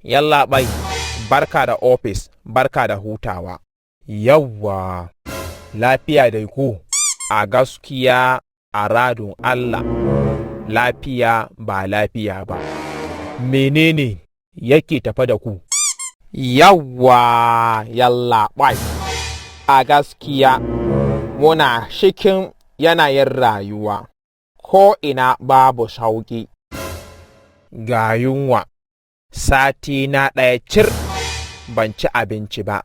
Yallaɓai, barka da ofis, barka da hutawa. Yawwa, lafiya dai ko? A gaskiya a radun Allah, lafiya ba lafiya ba. Menene yake tafe da ku? Yawwa, yallaɓai, a gaskiya muna cikin yanayin rayuwa, ko ina babu sauƙi. Ga yunwa, sati na ɗaya cir ban ci abinci ba,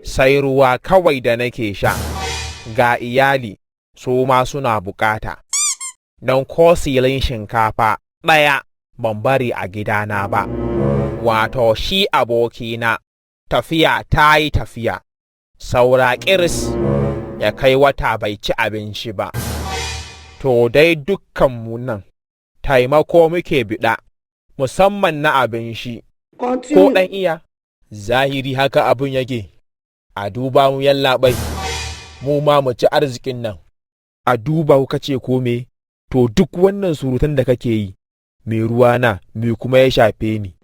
sai ruwa kawai da nake sha. Ga iyali su ma suna bukata, don ko silin shinkafa ɗaya ban bari a gidana ba. Wato shi abokina tafiya ta yi tafiya, saura ƙiris ya kai wata bai ci abinci ba. To dai dukkanmu nan taimako muke biɗa, musamman na abinci. Ko ɗan iya, zahiri haka abin yake, a duba mu yallaɓai, mu ma mu ci arzikin nan. A duba kuka ce ko me? To duk wannan surutan da kake yi, me ruwa na, me kuma ya shafe ni?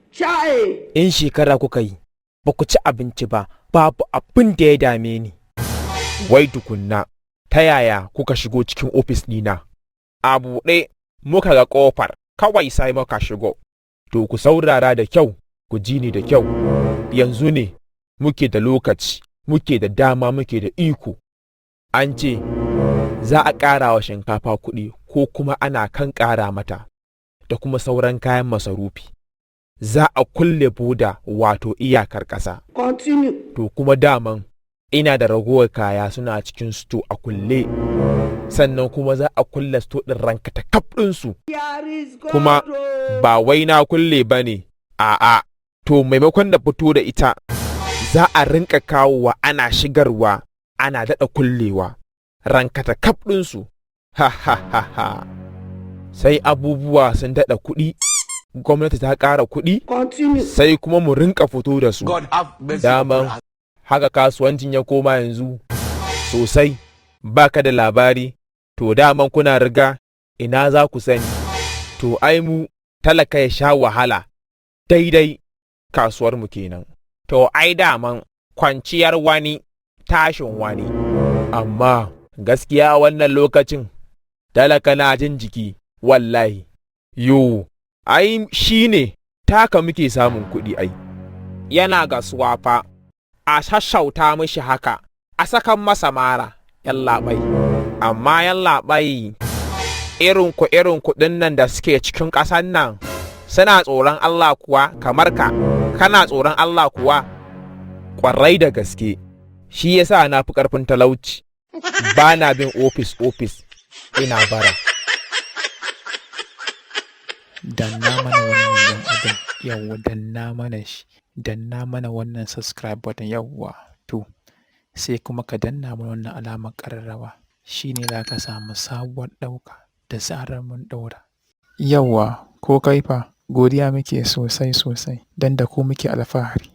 In shekara kuka yi, ba ku ci abinci ba, babu abin da ya dame ni. Wai tukunna, ta yaya kuka shigo cikin ofis ɗina? A buɗe muka ga ƙofar, kawai sai muka shigo. To ku saurara da kyau, ku ji ni da kyau. Yanzu ne muke da lokaci, muke da dama, muke da iko. An ce za a ƙara wa shinkafa kuɗi ko kuma ana kan ƙara mata, da kuma sauran kayan masarufi. Za a kulle boda, wato iyakar ƙasa. To kuma daman ina da ragowar kaya suna cikin sto a kulle. Sannan kuma za a kulle sto ɗin rankata kaf ɗinsu. Kuma ba wai na kulle ba ne, a'a, to maimakon da fito da ita, za a rinka kawowa ana shigarwa ana daɗa kullewa. Rankata kaf ɗinsu, ha ha ha ha. Sai abubuwa sun daɗa kuɗi, gwamnati ta ƙara kuɗi, sai kuma mu rinka fito da su. Daman haka kasuwancin ya koma yanzu sosai, baka da labari, to daman kuna riga ina za ku sani. To ai mu talaka ya sha wahala daidai kasuwarmu kenan. To ai daman kwanciyar wani tashin wani. Amma gaskiya wannan lokacin talaka na jin jiki wallahi. Yo, ai shi ne taka muke samun kuɗi ai. Yana gasuwa fa, a sassauta mishi haka, a sakan masa mara, yallaɓai. Amma yallaɓai, irinku irin kuɗin nan da suke cikin ƙasan nan, suna tsoron Allah kuwa kamar ka, kana tsoron Allah kuwa? Ƙwarai da gaske, shi yasa na fi ƙarfin talauci, ba na bin ofis ofis ina bara. Danna mana wannan jan abin, yawwa, danna mana shi, danna mana wannan subscribe button, yawwa. To sai kuma ka danna mana wannan alamar ƙararrawa, shi ne za ka samu sabuwar ɗauka da zarar mun ɗaura. Yawwa, ko kai fa, godiya muke sosai sosai don da ku muke alfahari.